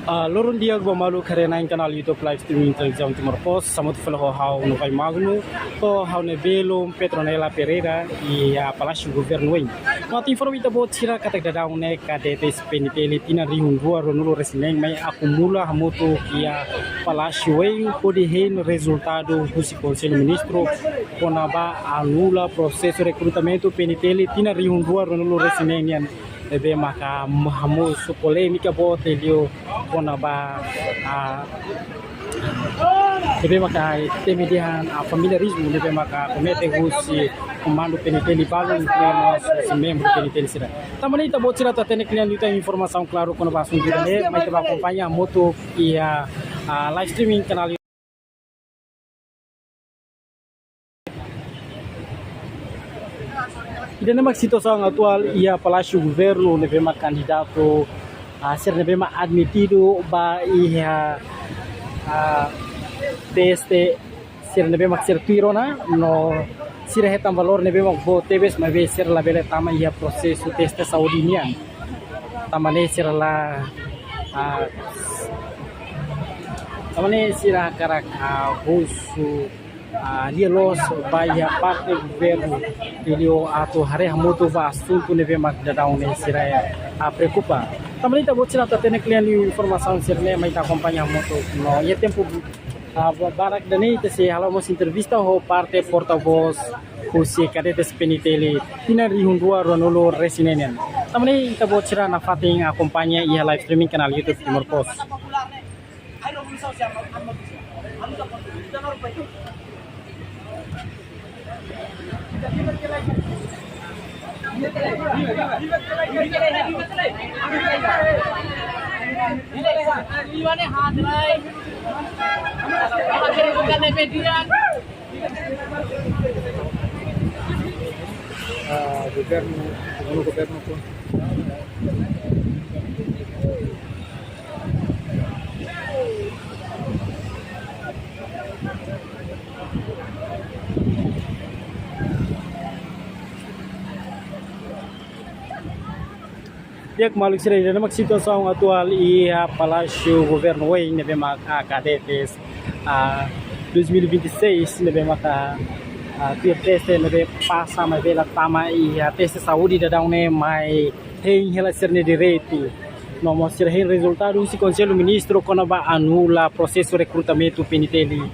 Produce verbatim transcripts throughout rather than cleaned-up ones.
Ah, loron di'ak ba maluk haree-na'in kanál YouTube live streaming Televizaun Timor Post, hamutuk fali ho ha'u Novai Magno, ho ha'u-nia belun Petronella Pereira, iha Palásiu Governu oin. No atu informa ita-boot sira katak daudaun ne'e KADT S P N T L tinan rihun rua ruanulu-resin-neen mai akumula hamutuk iha Palásiu oin hodi hein rezultadu husi Konsellu Ministru kona-ba anula prosesu rekrutamentu P N T L tinan rihun rua ruanulu-resin-neen nian, ne'ebé maka hamosu polémika boot liu kona-ba, ah, ne'ebé maka temi dehan, ah, familiarizmu ne'ebé maka komete husi komandu P N T L balun, ne'e mós husi membru P N T L sira. Tanba ne'e ita-boot sira atu hatene kle'an liután informasaun klaru kona-ba asuntu ida-ne'e, mai ita bá akompaña hamutuk iha, ah, live streaming kanál Ida-ne'e mak situasaun atuál iha Palásiu Governu, ne'ebé mak kandidatu, ah, sira ne'ebé mak admitidu ba iha, ah, teste, sira ne'ebé mak sira tuir ona, no sira hetan valór ne'ebé mak boot tebes, maibé sira labele tama iha prosesu teste saúde nian. Tanba ne'e sira la, ah, tanba ne'e sira hakarak, ah, husu, ah, lia-loos ba iha parte governu, liuliu atu haree hamutuk ba asuntu ne'ebé mak daudaun ne'e sira, ah, preokupa. Tanba ne'e ita-boot sira atu hatene kle'an liu informasaun sira-ne'e, mai ita akompaña hamutuk. No iha tempu, ah, ba-, badak ida-ne'e ita sei hala'o mós entrevista ho parte portavós husi KADT S P N T L tinan rihun rua ruanulu-resin-neen nian. Tanba ne'e ita-boot sira nafatin akompaña iha live streaming kanál YouTube Timor Post. Ah, governu, governu, governu pun. Di'ak maluk sira, ida-ne'e mak situasaun atuál iha Palásiu Governu oin, ne'ebé mak KADT, ah, dois mil e vinte e seis, ne'ebé maka, ah, tuir teste, ne'ebé pasa, maibé la tama iha teste saúde daudaun ne'e mai hein hela sira-nia direitu. No mós sira hein rezultadu husi Konsellu Ministru kona-ba anula prosesu rekrutamentu P N T L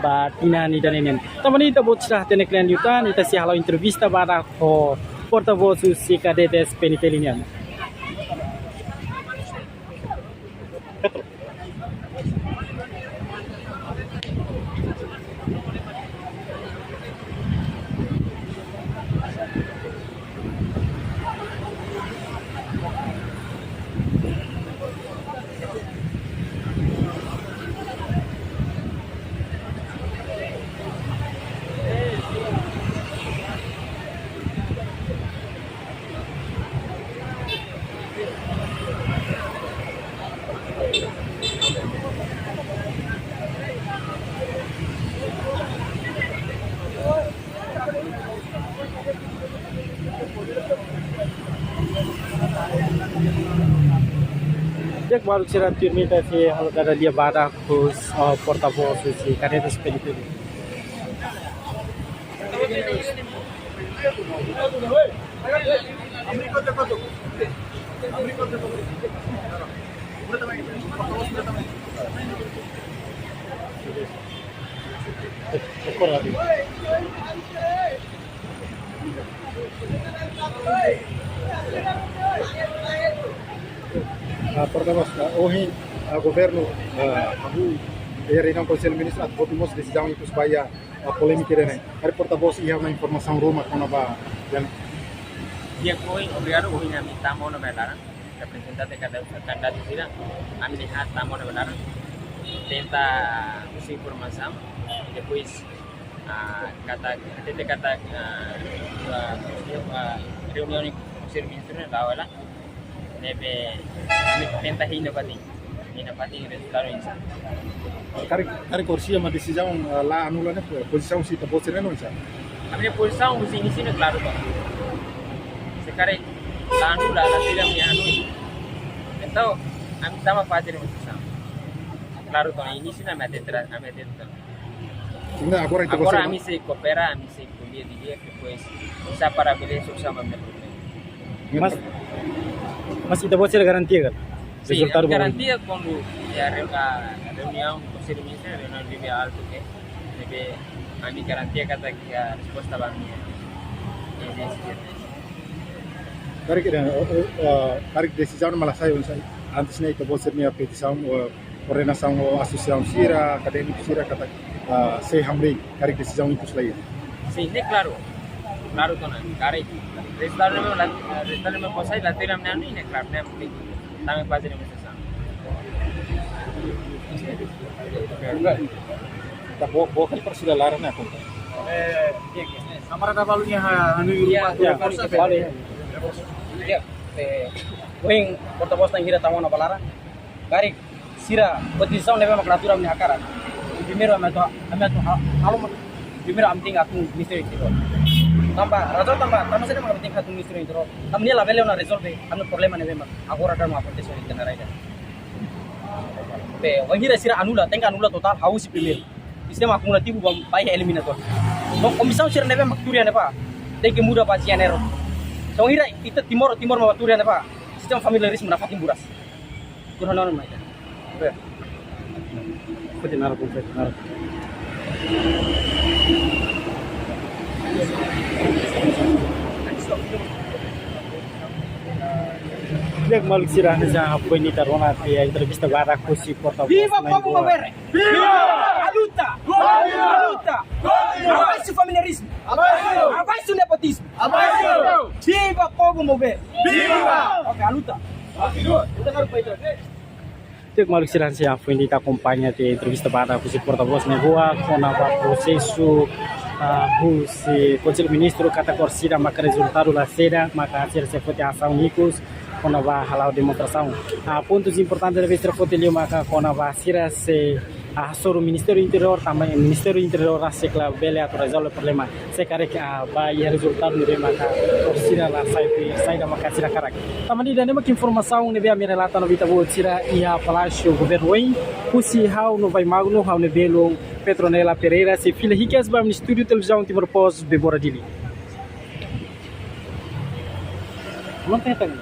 ba tinan ida-ne'e nian. Tanba ne'e ita-boot sira hatene kle'an liután, ita sei hala'o entrevista badak ho portavós husi KADT S P N T L nian. Di'ak maluk sira, tuirmai ita sei halo dada lia badak husi, ah, portavós husi KADT S P N T L. Ah, portavós, ah, ohin, ah, governu, ah, hahú iha reuniaun Konsellu Ministru atu hotu mós desizaun ikus ba iha, ah, polémika ida-ne'e. Karik portavós iha ona informasaun ruma kona-ba ida-ne'e? Di'ak, ohin, obrigadu, ohin ami tama ona ba iha laran, reprezentante kandidatu, kandidatu sira, ami dehan tama ona ba iha laran, tenta husu informasaun, depois, ah, katak, hatete katak, ah, ah, ah, reuniaun Konsellu Ministru ne'e la'o hela, ne'ebé ami tenta hein nafatin, hein nafatin rezultadu oinsá. Karik, karik orsida mak desizaun, ah, la anula ne'e, pozisaun husi ita-boot sira-nian oinsá? Ami-nia pozisaun husi inísiu ne'e klaru ba. Se karik la anula, la sira ami hanoin. Entaun, Ami tama faze demonstrasaun. Klaru, inísiu ne'e ami atende, ami atende. Agora ami sei koopera, ami sei ko'alia didi'ak, depois sá para bele solusaun ba problema. Mas, mas ita-boot sira garantia ka? Sin, rezultadu ami garantia kuandu iha re-, ah, reuniaun Konsellu Ministru, reuniaun nível altu ne'ebé ami garantia katak iha resposta ba ami. Karik, eh, eh, eh, karik desizaun ne'e mak la sai oinsá? Antes ne'e ita-boot sira-nia petisaun, eh, ordenasaun ho asosiasaun sira, akadémiku sira katak, eh, sei hamriik, karik desizaun ikus la iha. Sin, ne'e klaru. Klaru ona, karik. Rezultadu ne'e la, rezultadu ne'e la sai, la tuir ami-nia anu, ne'e klaru, ne'e hamriik. Tanba faze demonstrasaun. Ita book, book kali para sira laran ne'e, akompaña. Eh, kamarada balu nia ha, anu, ya, ya, balu, ya. Ya, eh, ohin portavós na'in hira tama ona ba laran. Karik sira petisaun ne'ebé mak la tuir ami-nia hakarak. Primeiru ami atu, ami atu ha-, halo mak, primeiru ami tenke hatún Ministériu Interiór. Tanba, razaun tanba, tanba saida mak ami tenke hatún Ministériu Interiór? Tanba nia labele ona rezolve ami-nia problema ne'ebé mak agora daudaun akontese iha ita-nia rai ida. Be, wainhira sira anula, tenke anula totál, hahú husi primeiru. Sistema akumulativu ba, ba iha eliminatóriu. No komisaun sira ne'ebé mak tuur iha ne'ebá, tenke muda ba G N R. Wainhira ita Timor, Timor mak tuur iha ne'ebá, sistema familiarizmu nafatin buras. Kurang naon mai. Be. Foti naran, foti naran. Di'ak, maluk sira, hanesan foin ita rona tiha entrevista badak husi portavós. Viva Povo Movere! Viva! A luta! Continua! A luta! Continua! Abaixo o familiarismo! Abaixo! Abaixo o nepotismo! Abaixo! Viva Povo Movere! Viva! Ok, a luta! Continua! Di'ak, maluk sira, hanesan foin ita akompaña tiha entrevista badak husi portavós ne'e, kona-ba prosesu, ah, husi Konsellu Ministru katak orsida maka rezultadu la sai, maka sira sei foti asaun ikus kona-ba hala'o demonstrasaun. Ah, pontus importante ne'ebé sira foti liu maka kona-ba sira sei, ah, hasoru Ministériu Interiór, tanba Ministériu Interiór rasik labele atu rezolve problema se karik, ah, ba iha rezultadu ne'ebé maka orsida la sai, sai saida maka sira hakarak. Tanba ida-ne'e mak informasaun ne'ebé ami relata ba ita-boot sira iha Palásiu Governu oin, husi ha'u Novai Magno, ha'u-nia belun Petronella Pereira, sei fila hikas ba ami-nia estúdiu Televizaun Timor Post, Bebora Dili. Mantén, tang.